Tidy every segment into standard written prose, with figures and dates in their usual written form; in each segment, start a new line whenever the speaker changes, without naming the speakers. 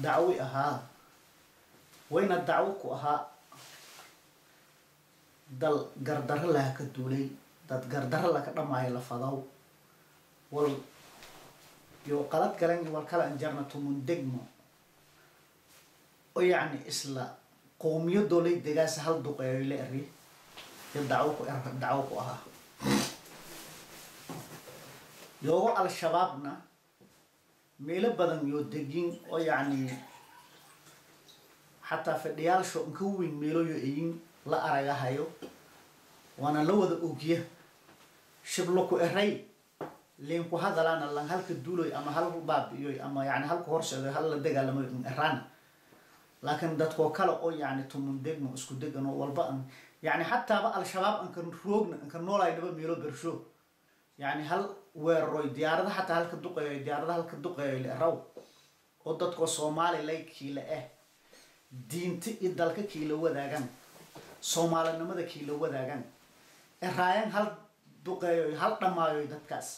Dacwi ahaa wayna dacwo ku ahaa dal gardarro laha ka duulay, dad gardarro laka dhamaayo la fadaw wal yo qalad galan wal kala anjarna tumun degmo oo yacni isla qowmiyadoo lay degaasa hal duqeeyo la eri yo dacwo ku er dacwo ku ahaa yoogo Al-Shabaabna meelo badan yoo degin oo yacni xataa fadhiyaalsho inka weyn meelo yo eyin la aragahayo, waana la wada ogya shiblo ku eray liinku hadalaana lan halka duuloy ama hal baabi'iyoy ama yani halka hor socdoy hal la dagaalamayo in eraana. Laakiin dadkoo kale oo yacni tumun degmo isku degan oo walba an yacni xataaba Al-Shabaab anka roogna anka noolaynaba meelo bersho yacni hal weeraroy diyaarada xataa halka duqeeyo diyaarada halka duqeeyo la eraw oo dadkoo Soomaali lay kiila ah, diinta iyo dalka kiila wadaagan, soomaalinimada kiila wadaagan eraayan hal duqeeyo hal dhamaayo dadkaas.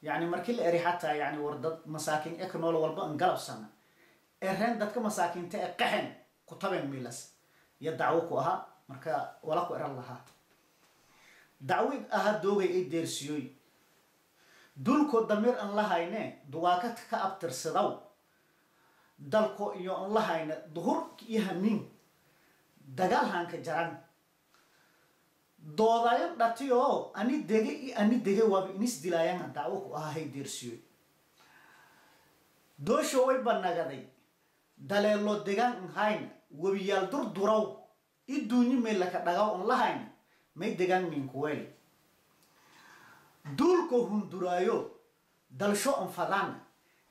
Yacni markii la eri xataa yacni war dad masaakiin e ka nool walba an galabsana ereen dadka masaakiinta ee qaxen ku taben milas iyo dacwo ku ahaa. Marka wala ku eran lahaa dacwi ahaa doogay ay deersiyoy dulko damiir an lahayne duwaaka ka abtirsadaw dalko iyo an lahayne duhur iyo hamiin dagaal hanka jaran doodayan dhatiyo ani dege iyo ani dege waaba inis dilaayan dacwo ku ahaa hay deersiyoy doosho way banagaday daleelo degaan an hayna webiyaal dur duraw i duunyi may laka dhagaw an lahayna may degaan minkuweel duulko hunduraayo dalsho an fadaana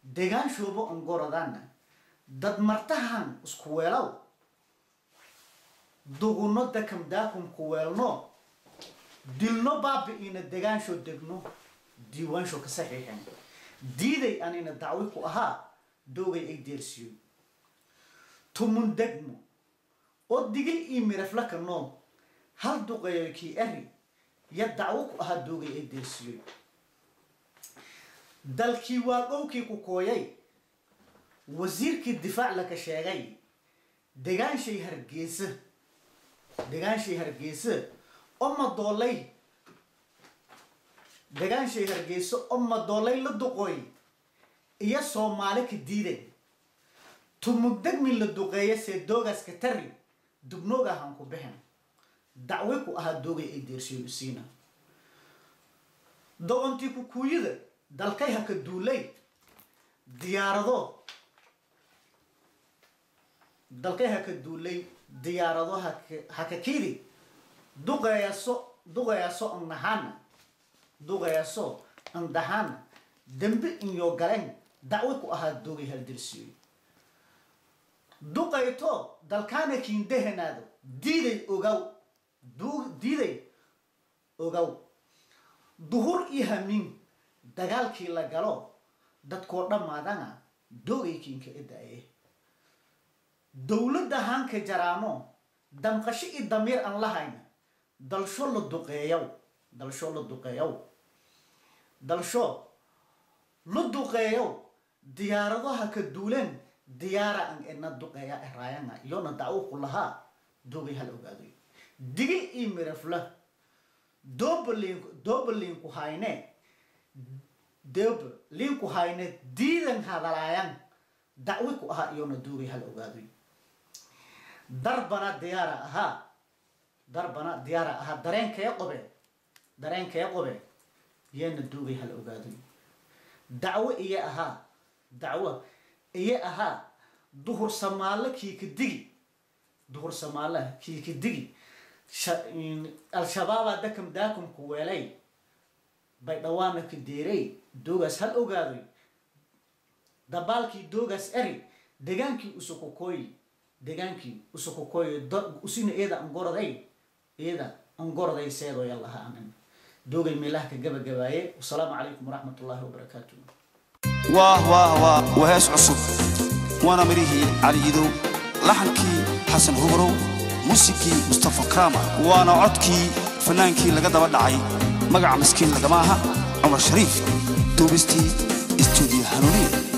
degaan shoobo an goradaana dad martahan isku weelaw duguno dakam daakum ku weelno dilno baabi'ina degaansho degno diiwaansho ka saxiixen diiday anina dacwi ku ahaa doogay ay deersiyo tumun degmo oo digil iyo mirafla ka nool hal duqeeyo kii eri ya dacwo ku ahaa doogay ay deersiyoy dalkii waa dhowkii ku kooyay wasiirkii difaac laka sheegay degaanshay Hargeysa degaanshay Hargeysa oo madoolay degaanshay Hargeysa oo madoolay la duqooy iyo Soomaali ka diiday tumugdegmin la duqeeya see doogaas ka tari dubnooga han ku bixin dacwe ku ahaa doogay ay deersiyo usiina dogontii kukuuyada dalkay ha ka duulay diyaarado dalkay ha ka duulay diyaarado haka haka kiidi duqeeyaso duqeeyaso annahaana duqeeyaso andahaana dembi inyo galeen dacwe ku ahaa doogay hal dirsiyoy duqayto dalkaana kiindahanaado diiday ogaw diiday ogaw duhur iyo hamiin dagaalkii la galo dadkoo dhammaadana doogay kiinka edaaye dowladda hanka jaraano damqasho iyo damiir aan lahayna dalsho la duqeeyow dalsho la duqeeyow dalsho la duqeeyow diyaaradaha ka duuleen diyaara an ena duqeeya eraayana iyona dacwo ku lahaa doogay hal ogaadoy digil iyo mirafla dooba liinku hayne dooba liinku hayne diidan hadalaayan dacwi ku ahaa iyona doogay hal ogaadoy darbana diyaara ahaa darbana diyaara ahaa dareenkee qobe dareenkee qobe yeena doogay hal ogaadoy dacwo iyo ahaa dacwo iyo ahaa duhur samaale kiika digi duhur samaale kiika digi Al-Shabaabaa dakam daakum ku weelay bay dhawaana ka deeray doogaas hal ogaadoy dabaalkii doogaas eri degaankii usukukooyi degaankii usukukooyi usina eeda angoroday eeda angoroday seedoya lahaa anin doogay meelaha ka gabagabaaye. Wasalaamu calaykum waraxmat ullaahi wabarakaatu.
Waah waah waah, waa hees cusub, waana mirihii Caliyidow, laxankii Xasan Hubrow, muusikii Mustafa Krama, waana codkii fanaankii laga daba dhacay magaca miskiin lagama aha, Cumar Shariif. Duubistii Istuudiyo Hanuuniye.